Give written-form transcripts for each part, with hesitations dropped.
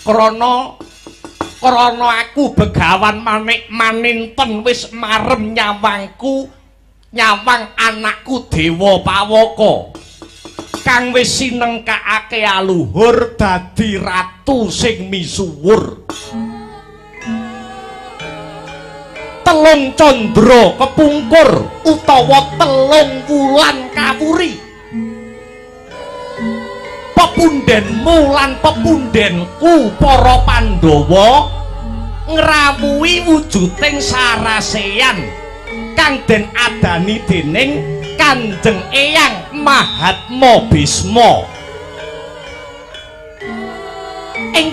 Krana krana aku Begawan Manik Maninten wis marem nyawangku, nyawang anakku Dewa Pawaka kang wis sinengkakake aluhur dadi ratu sing misuwur. Telung candra kepungkur utawa telung wulan kawuri, pepundhenmu lan pepundhenku para Pandhawa ngrawuhi wujuding sarasehan kang den adani dening Kanjeng Eyang Mahatma Bisma. Ing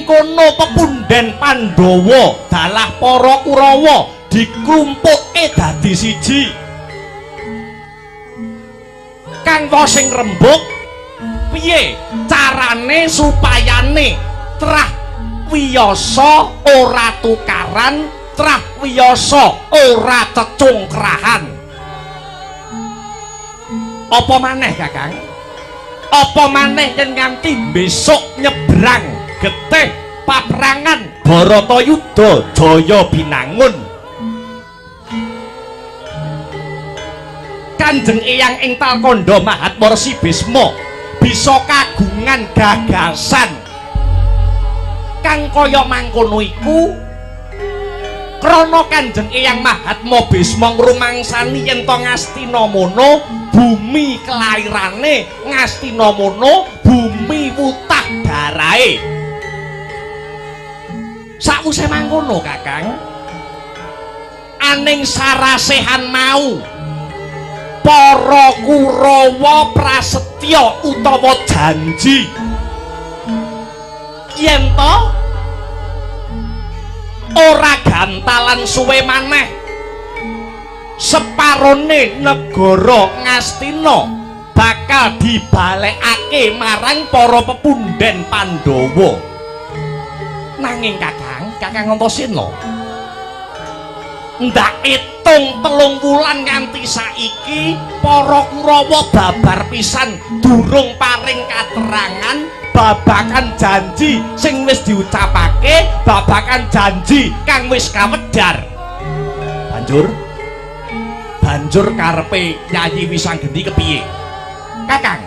kono pepundhen Pandhawa dalah para Kurawa diklumpukke dadi siji. Kang sing rembug piye carane supayane trah wiyasa ora tukaran, trah wiyasa ora cecungkrahan. Apa maneh Kakang? Apa maneh yen nganti besok nyebrang getih paprangan Bharatayuda Jaya Binangun, Kanjeng Eyang ing Talkandha Mahatma Resi Bisma bisa kagungan gagasan kang kaya mangkono iku krana Kanjeng Eyang Mahatma Bisma ngrumangsani yen to Ngastina mono bumi kelairane, Ngastina mono bumi wutah darahe. Sakwise mangkono Kakang, aning sarasehan mau para Kurawa prasetya utawa janji yen to ora gantalan suwe maneh separone negara Ngastina bakal dibalekake marang para pepundhen Pandhawa. Nanging Kakang, Kakang Antasena, ndak itung 3 wulan nganti saiki para Kurawa babar pisan durung paring katerangan babakan janji sing wis diucapake, babakan janji kang wis kawedhar. Banjur karepe Yayi Wisanggeni kepiye? Kakang,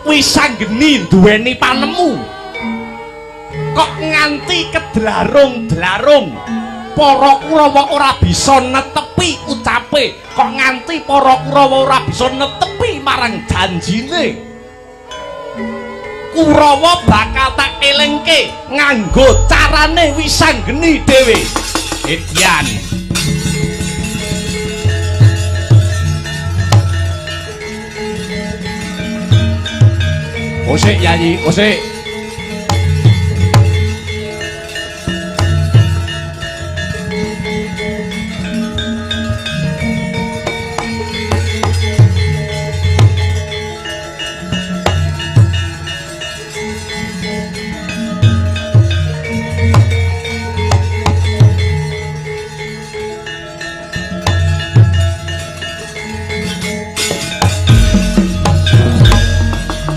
Wisanggeni duweni panemu kok nganti kedlarung-dlarung para Kurawa ora bisa netepi ucape, kok nganti para Kurawa ora bisa netepi marang janjine. Kurawa bakal tak elingke nganggo carane Wisanggeni dhewe. Edian. Kosik Yayi, kosik.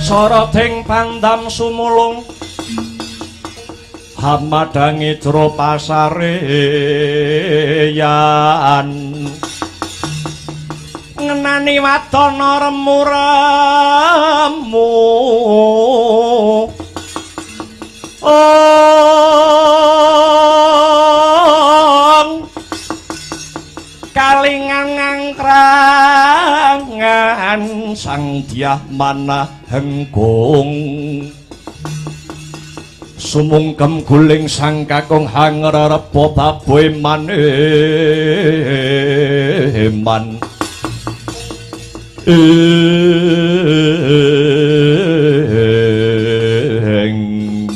Soroting pandam sumulung hamadangi jero pasareyan, ngenani wadana remu-remu ong kalingan ngangkrangan sang dyah manah hengkung sumungkem guling sang kakung hangrerepa baboe maneman ing.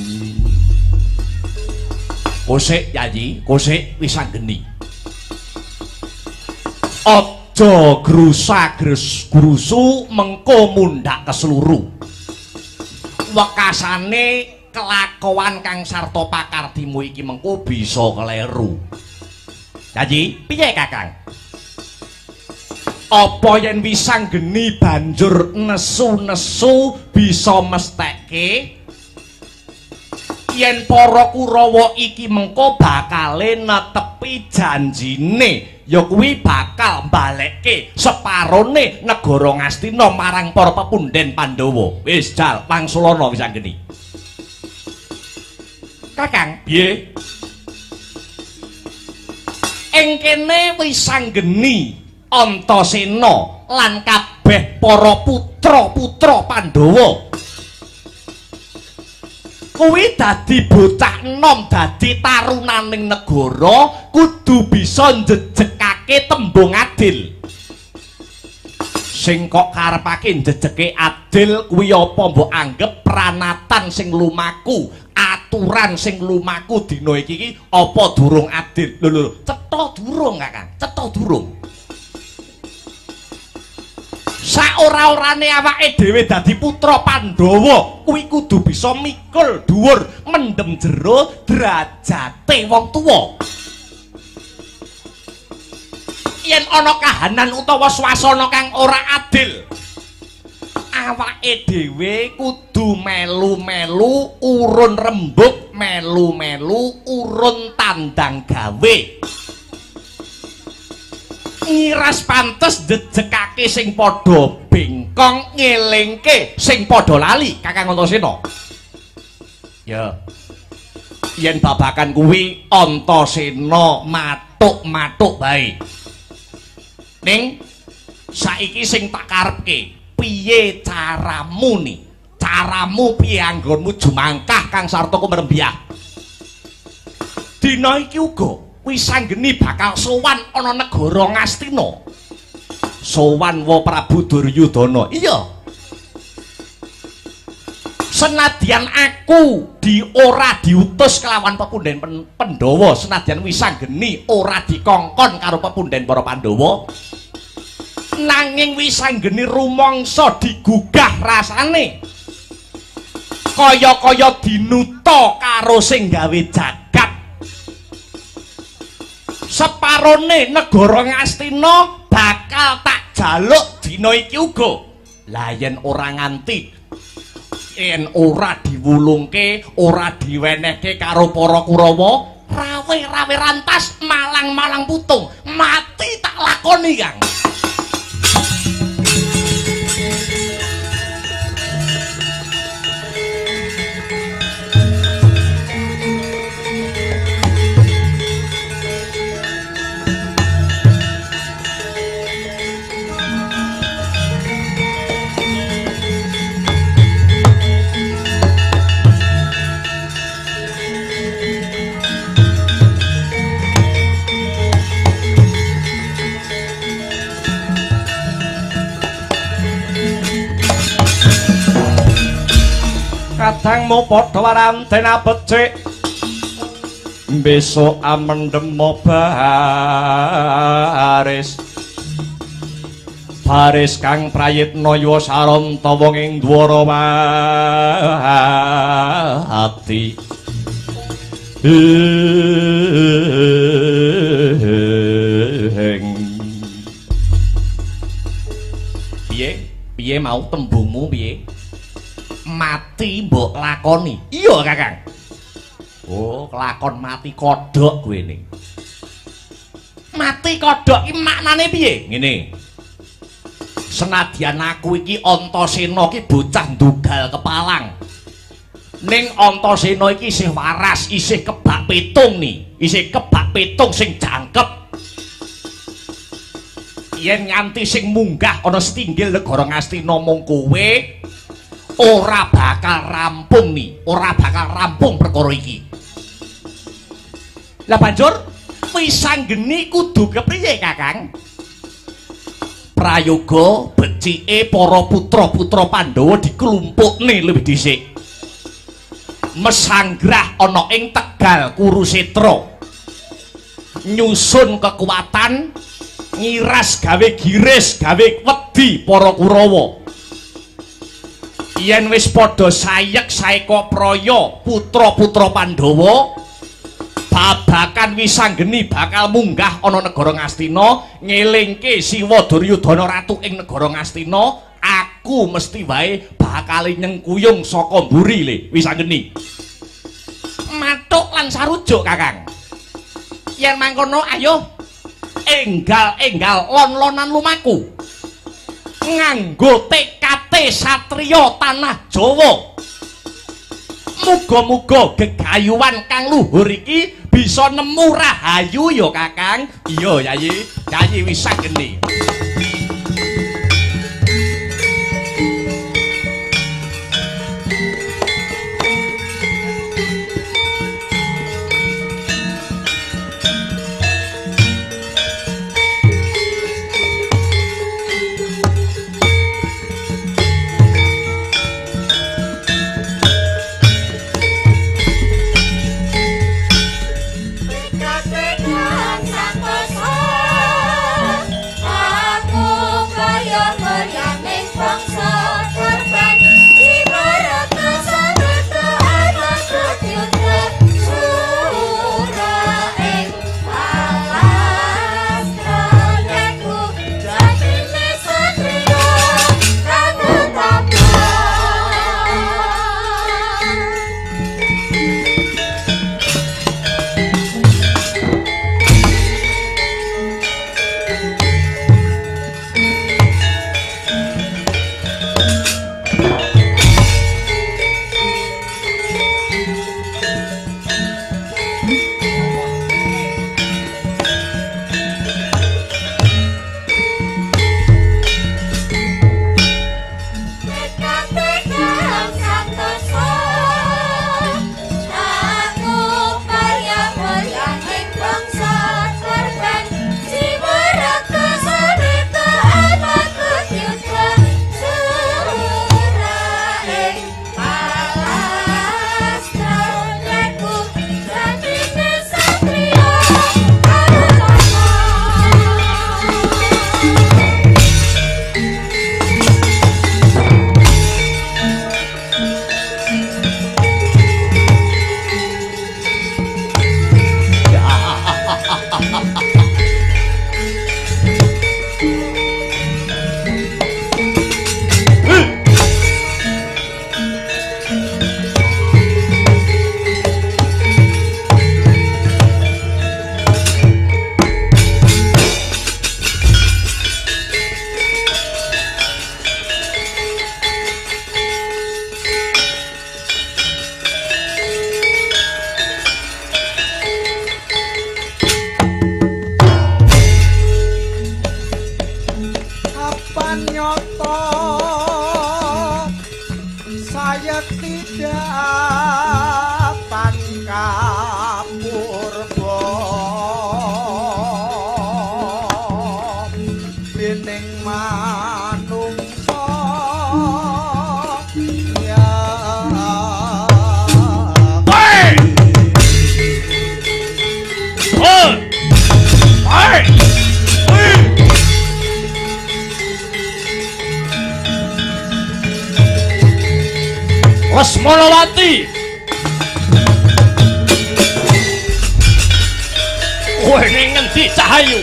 Kosik Yayi, kosik Wisanggeni. Aja grusa-grusu mengko mundhak kesluru. Wekasane kelakuan kang sarta pakardimu iki mengko bisa keleru. Yayi, piye Kakang? Apa yen Wisanggeni banjur nesu-nesu bisa mestheke yen para Kurawa iki mengko bakale netepi janjine, ya kuwi bakal mbalekke separone negara Ngastina marang para pepundhen Pandhawa. Wis jal wangsulana Wisanggeni. Kakang, piye? Ing kene Wisanggeni, Antasena lan kabeh para putra-putra Pandhawa kuwi dadi bocah enom, dadi tarunaning negara, kudu bisa njejekake tembung adil. Sing kok karepake njejeke adil kuwi apa mbok anggep pranatan sing lumaku, aturan sing lumaku dina iki iki apa durung adil? Lho lho, cetha durung Kakang, cetha durung. Saora-orane awake dhewe dadi putra Pandhawa kuwi kudu bisa mikul dhuwur, mendem jero derajate wong tuwa. Yen ana kahanan utawa swasana kang ora adil, awake dhewe kudu melu-melu urun rembug, melu-melu urun tandang gawe. Ngiras pantes jejekake sing padha bengkong, ngelingke sing padha lali. Kakang Antasena. Ya. Yen babakan kuwi Antasena matuk-matuk bae. Ning saiki sing tak karepke, piye caramu ni? Caramu piye anggonmu jumangkah Kang Sarta kumrembyah? Dina iki uga Wisanggeni bakal sowan ana negara Ngastina. Sowan wa Prabu Duryudana. Iya. Senadyan aku di ora diutus kelawan pepundhen Pandhawa, senadyan Wisanggeni ora dikongkon karo pepundhen para Pandhawa, nanging Wisanggeni rumangsa digugah rasane kaya-kaya dinuta karo sing gawe jagat. Separone negara Ngastina bakal tak jaluk dina iki uga. Lah yen ora nganti, yen ora diwulungke, ora diwenehke karo para Kurawa, rawe-rawe rantas, malang-malang putung, mati tak lakoni, Kang. Kadangmu padha waranten becik, besok amendemo baris baris kang prayitna yuwa saranta wong ing Dwarawati. Piye? Piye mau tembungmu piye? Mati mbok lakoni. Iya, Kakang. Oh, kelakon mati kodhok kowe ne. Mati kodhok iki maknane piye? Ngene. Senadyan aku iki Antasena iki bocah ndugal kepalang. Ning Antasena iki isih waras, isih kebak pitung ni, isih kebak pitung sing jangkep. Yen nganti sing munggah ana setinggil negara Ngastina mung kowe, ora bakal rampung ni, ora bakal rampung perkara iki. Lah banjur Wisanggeni kudu kepriye, Kakang? Prayoga becike para putra-putra Pandhawa diklumpukne luwih dhisik. Mesanggrah ana ing Tegal Kurusetra. Nyusun kekuatan, ngiras gawe giris, gawe wedi para Kurawa. Yen wis padha sayek saeka praya putra-putra Pandhawa, Babakan Wisanggeni bakal munggah ana negara Ngastina, ngelingke Siwa Duryudana ratu ing negara Ngastina, aku mesti wae bakal nyengkuyung saka mburi le Wisanggeni. Mathuk lan sarujuk, Kakang. Yen mangkono ayo enggal-enggal lon-lonan lumaku. Nganggo tekate satriya tanah Jawa. Muga-muga gegayuhan kang luhur iki bisa nemu rahayu ya, Kakang. Iya, Yayi. Yayi Wisanggeni. Tekad-tekad santosa, aku kaya meryaning bangsa korban Jibarata sanata anak yuda sura ing palastra yeku jatine satriya kang tetap. Tekad-tekad santosa, aku kaya meryaning bangsa korban Jiwarata sanata anak yuda sura ing palastra yeku jatine satriya kang tetap. Kapan nyoto saya tidak purba dening manungsa ya. Hei! Hei! Hei! Hei! Lesmanawati. Kowe ning ngendi, Cahayu?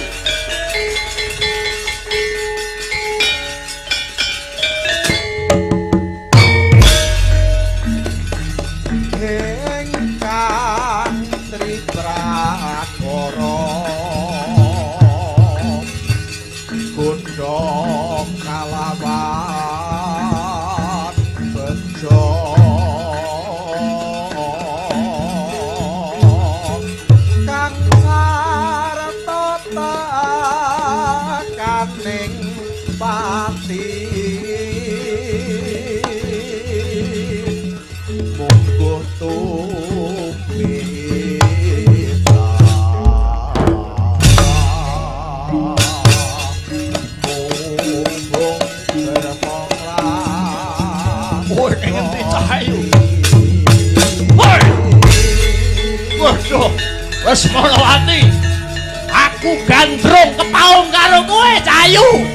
Ingkang triprakara gundha kalawan bejo kang sarta tekaning pati mungguh tumita mungguh derma Kowe ning ngendi, Cahayu? Hei! Waduh, Lesmanawati. Aku gandrung kepaung karo kowe, Cahayu.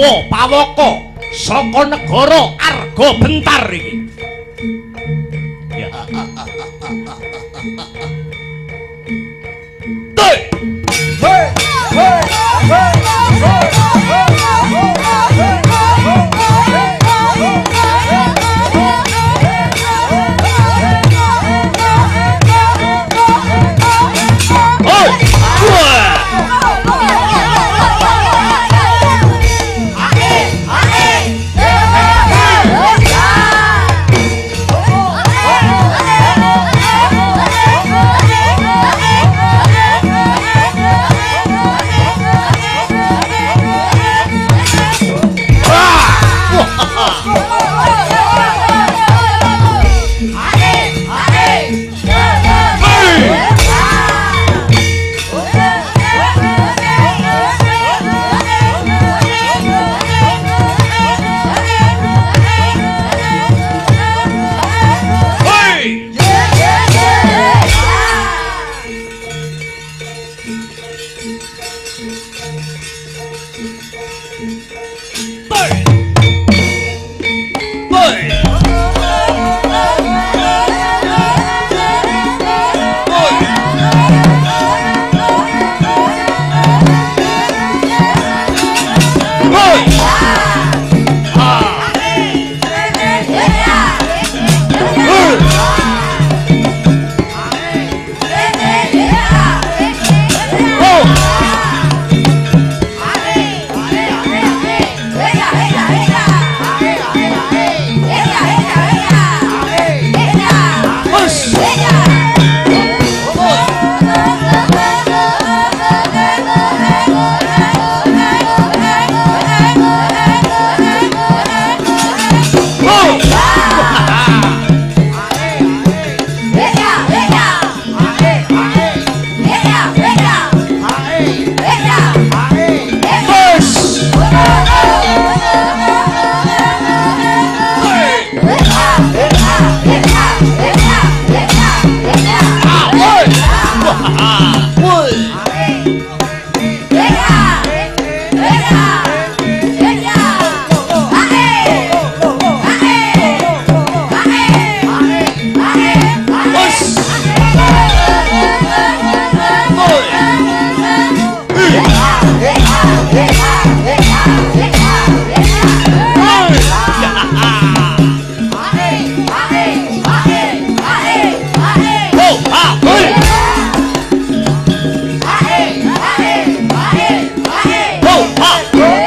Dewa Pawaka saka negara Arga Bentar iki. Ya. Tuh. Hey, hey, hey, hey, hey, hey, hey, Oh. Wah. Hei. Hei. Hei. Hei. Ah. Oh. Hus. Oh. Hus. Hei. Ah. Woi. Wah. Woi. Hus. Woi. Hei. Ya. Oh. Ah. Hei. Oh. Ah. Hei.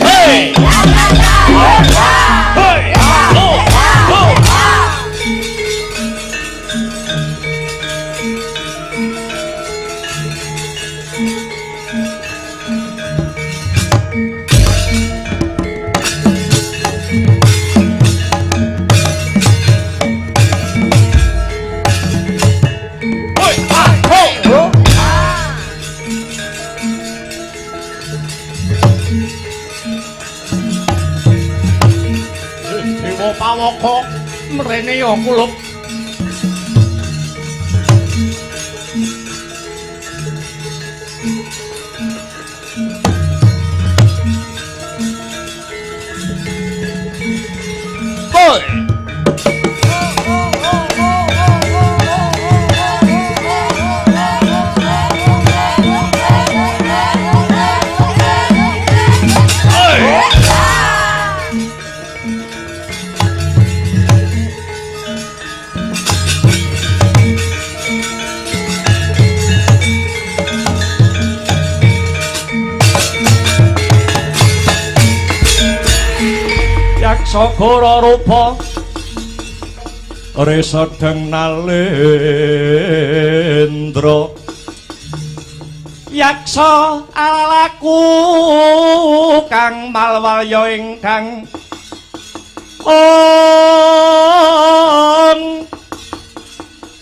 Hei. Hei. Oh. Oh. Hei. Ah. Ho. Dewa Pawaka mrene ya kulup. Hoi. Hoi. Yaksagara rupa resedeng nalendra yaksa alalaku kang malwalya ingkang on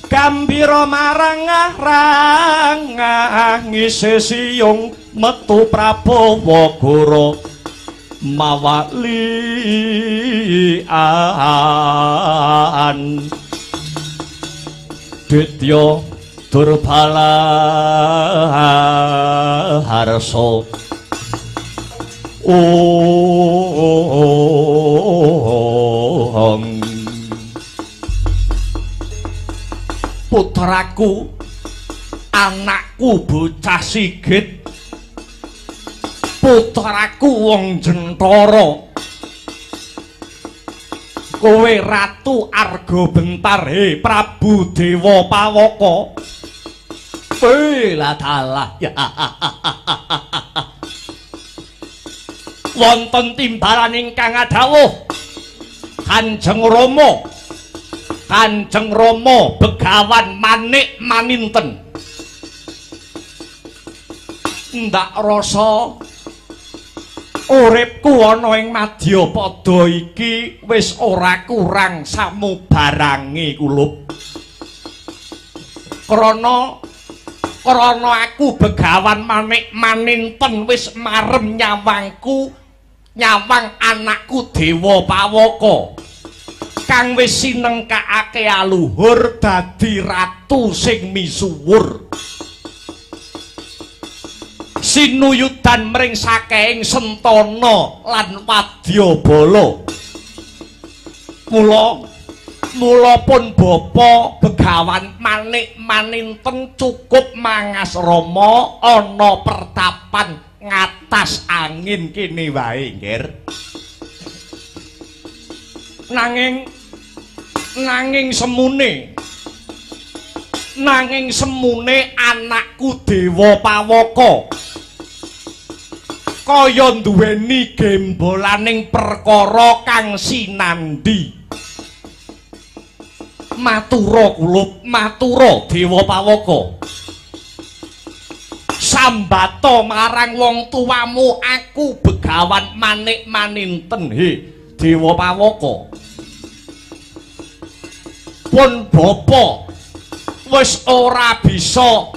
gambira marang arang ngise siyung metu Prabawa Gara. Mawalian Ditya Durbala Harsa Ong putraku, anakku bocah sigit, putraku wong jentara, kowe Ratu Arga Bentar, he Prabu Dewa Pawaka. Lah dalah ya. Wonten timbalan ingkang adawuh Kanjeng Rama, Kanjeng Rama Begawan Manik Maninten. Ndak rasa uripku ana ing madyapada iki wis ora kurang samubarange kulup. Krana aku Begawan Manik Maninten wis marem nyawangku, nyawang anakku Dewa Pawaka kang wis sinengkakake aluhur dadi ratu sing misuwur. Sinuyudan mring sakehing sentana lan wadyabala. Mula pun bapa Begawan Manik Maninten cukup mangasrama ana pertapan ngatas angin kene wae, nggir. Nanging semune anakku Dewa Pawaka kaya duweni gembolaning perkara kang sinandhi. Matura kulup, matura Dewa Pawaka. Sambata marang wong tuamu aku Begawan Manik Maninten, he Dewa Pawaka. Pun bapa wis ora bisa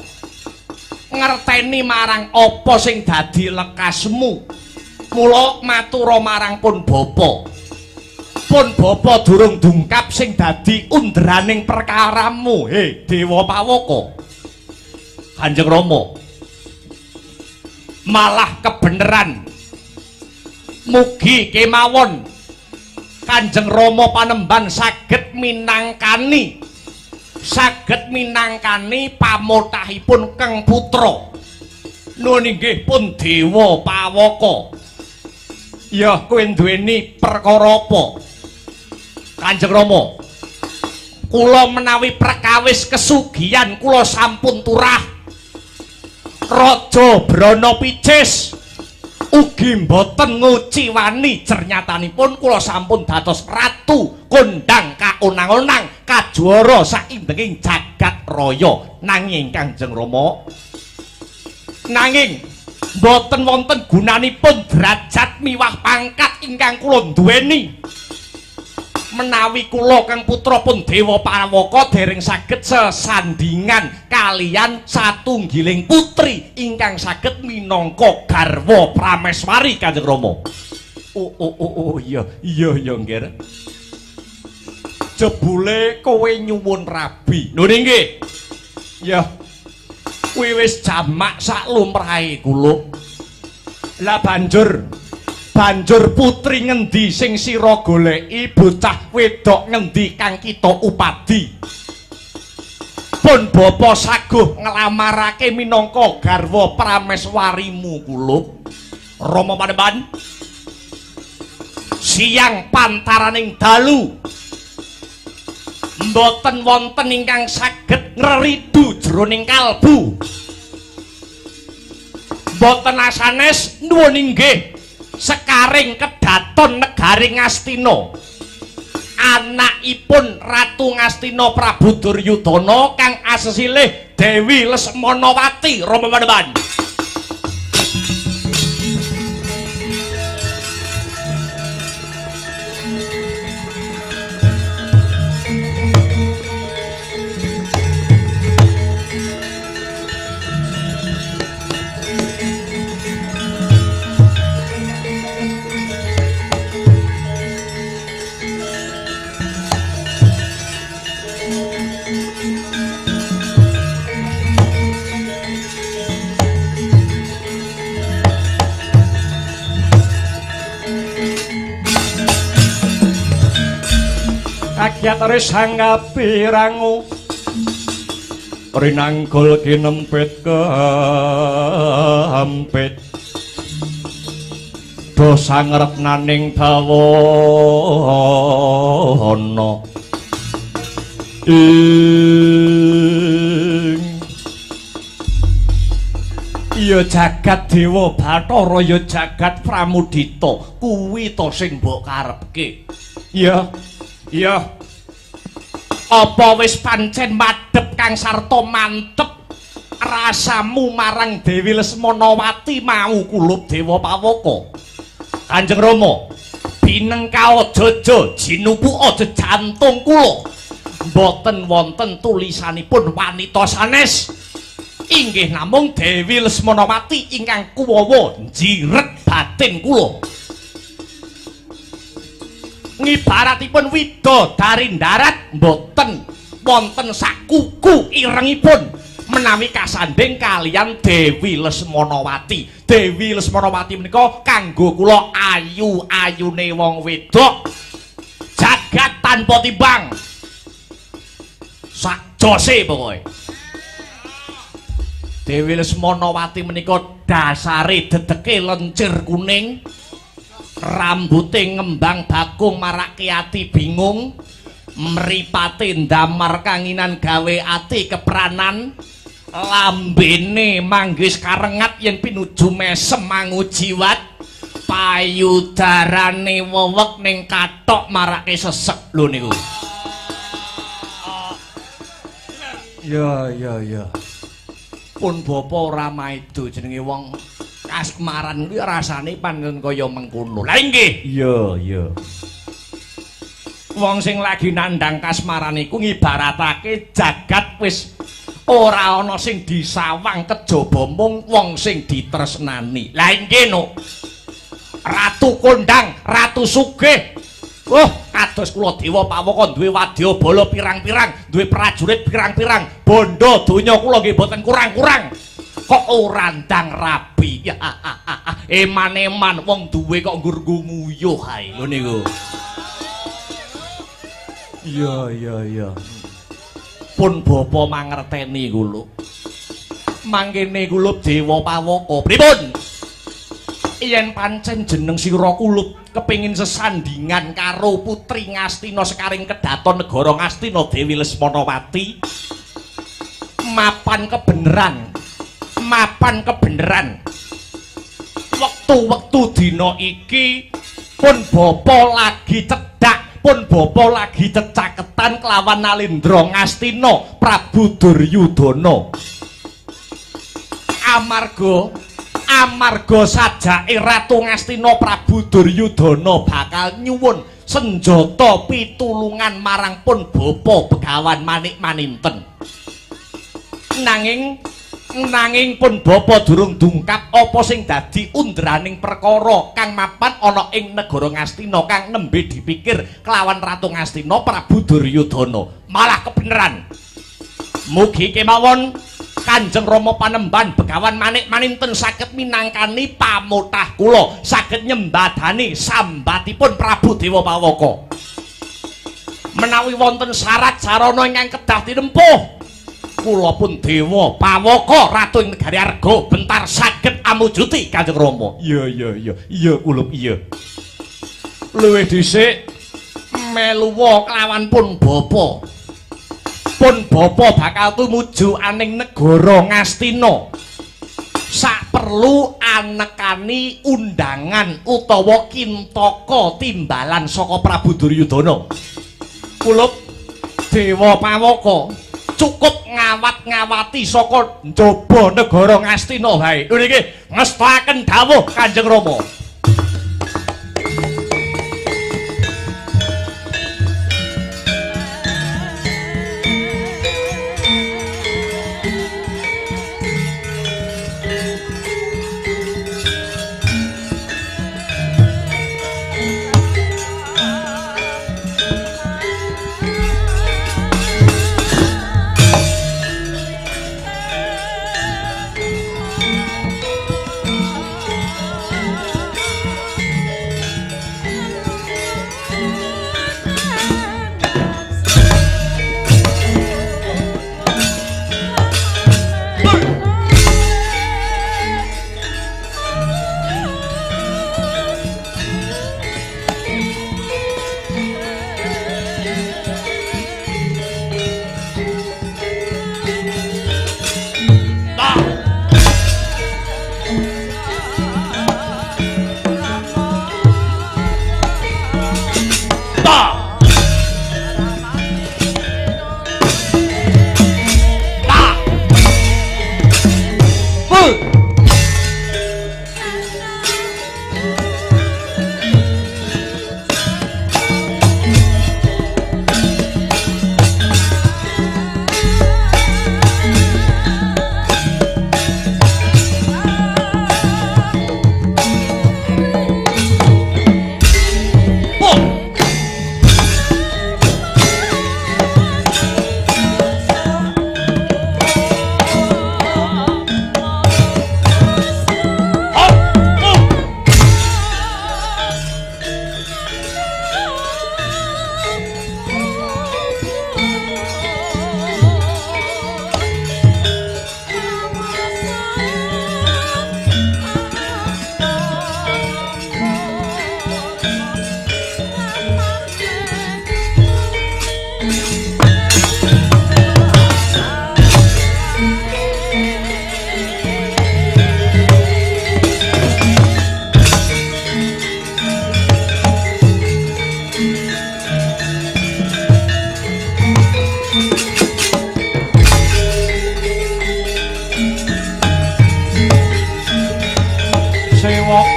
ngerteni marang apa sing dadi lekasmu. Mula matura marang pun bapa. Pun bapa durung dungkap sing dadi undraning perkaramu, he Dewa Pawaka. Kanjeng Rama, malah kebeneran mugi kemawon Kanjeng Rama panemban saged minangkani pamotahipun Keng Putra. Nuwun inggih pun Dewa Pawaka. Ya kowe duweni perkara apa? Kanjeng Rama, kula menawi perkawis kesugihan kula sampun turah. Raja Brana Picis ugi mboten nguciwani jernyatanipun kula sampun dados ratu kondang kaonang-onang kajuara saindenging jagat raya. Nanging Kanjeng Rama, nanging mboten wonten gunanipun derajat miwah pangkat ingkang kula duweni menawi kula Kang Putra pun Dewa Pawaka dereng saged sesandingan kalian satunggiling putri ingkang saged minangka garwa prameswari Kanjeng Rama. Oh iya iya iya nggih. Jebule kowe nyuwun rabi. Lho nggih. Ya. Kuwi wis jamak sak lumrahe kula. Lah banjur putri ngendi sing sira goleki, bocah wedok ngendi kang kita upadi? Pun bapa saguh nglamarake minangka garwa prameswarimu kulup. Rama panemban, siang pantaraning dalu mboten wonten ingkang saged ngreridu jroning kalbu. Mboten asanes nuwun inggih sekaring kedaton negari Ngastina, anakipun Ratu Ngastina Prabu Duryudana kang asesilih Dewi Lesmanawati. Rama panemban. Kiatare sang kapirangu rinanggul kinempit kempit dosa ngrepnaning bawana ing ya jagat dewa Bathara ya jagat Pramudita kuwi to sing mbok karepke. Iya iya, apa wis pancen madhep kang sarta mantep rasamu marang Dewi Lesmanawati mau kulup Dewa Pawaka? Kanjeng Rama, binengka aja-aja jinupu aja jantung kula mboten wonten tulisanipun wanita sanes, inggih namung Dewi Lesmanawati ingkang kuwawa njiret batin kula. Ngibaratipun widodari darat mboten wonten sakuku irengipun menawi kasandhing kaliyan Dewi Lesmanawati. Dewi Lesmanawati menika kanggo kula ayu-ayune wong wedok jagat tanpa timbang, sak jose pokoke. Dewi Lesmanawati menika dasare dedeke lencir kuning, rambute ngembang bakung marake ati bingung, mripate ndamar kanginan gawe ati kepranan, lambene manggis karengat yen pinuju mesem mangujiwat, payudarane wewek ning kathok marake sesek. Lho niku. Ya ya ya. Pun bapa ora maido, jenenge wong kasmaran kuwi rasane pancen kaya mengkono. Lah inggih. Iya iya. Wong sing lagi nandhang kasmaran iku ngibaratake jagat wis ora ana sing disawang kejaba mung wong sing ditresnani. Lah inggih no. Ratu kondang, ratu sugih. Oh, kados kula Dewa Pawaka duwe wadyabala pirang-pirang, duwe prajurit pirang-pirang, bondo donya kula nggih mboten kurang-kurang. Kok ora ndang rabi. Ya eman-eman wong duwe kok nggur nguyuh ae. Lho niku. Iya iya iya. Pun bapa mangerteni kula. Mangkene kula Dewa Pawaka. Pripun? Yen pancen jeneng sira kulup kepengin sesandingan karo putri Ngastina sekaring kedaton negara Ngastina Dewi Lesmanawati, mapan kebeneran, mapan kebeneran wektu-wektu dina iki pun bapa lagi cedhak, pun bapa lagi cecaketan kelawan Nalindra Ngastina Prabu Duryudana. Amarga sajake Ratu Ngastina Prabu Duryudana bakal nyuwun senjata pitulungan marang pun bapa Begawan Manik Maninten. Nanging pun bapa durung dungkap apa sing dadi undraning perkara kang mapan ana ing negara Ngastina kang nembe dipikir kelawan Ratu Ngastina Prabu Duryudana. Malah kebeneran. Mugi kemawon Kanjeng Rama Panembahan Begawan Manik Maninten saged minangkani pamotah kula, saged nyembadani sambatipun Prabu Dewa Pawaka. Menawi wonten syarat sarana ingkang kedah dinempuh, kula pun Dewa Pawaka Ratu ing negari Arga bentar saged amujuti Kanjeng Rama. Iya iya iya, iya kula iya. Luwih dhisik meluwa kelawan pun bapa. Pun bapa bakal tumuju aning negara Ngastina. Sak perlu anekani undangan utawa kintaka timbalan saka Prabu Duryudana. Kulup Dewa Pawaka cukup ngawat-ngawati saka njaba negara Ngastina wae. Lho niki ngestakaken dawuh Kanjeng Rama. Oh.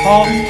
Jakarta.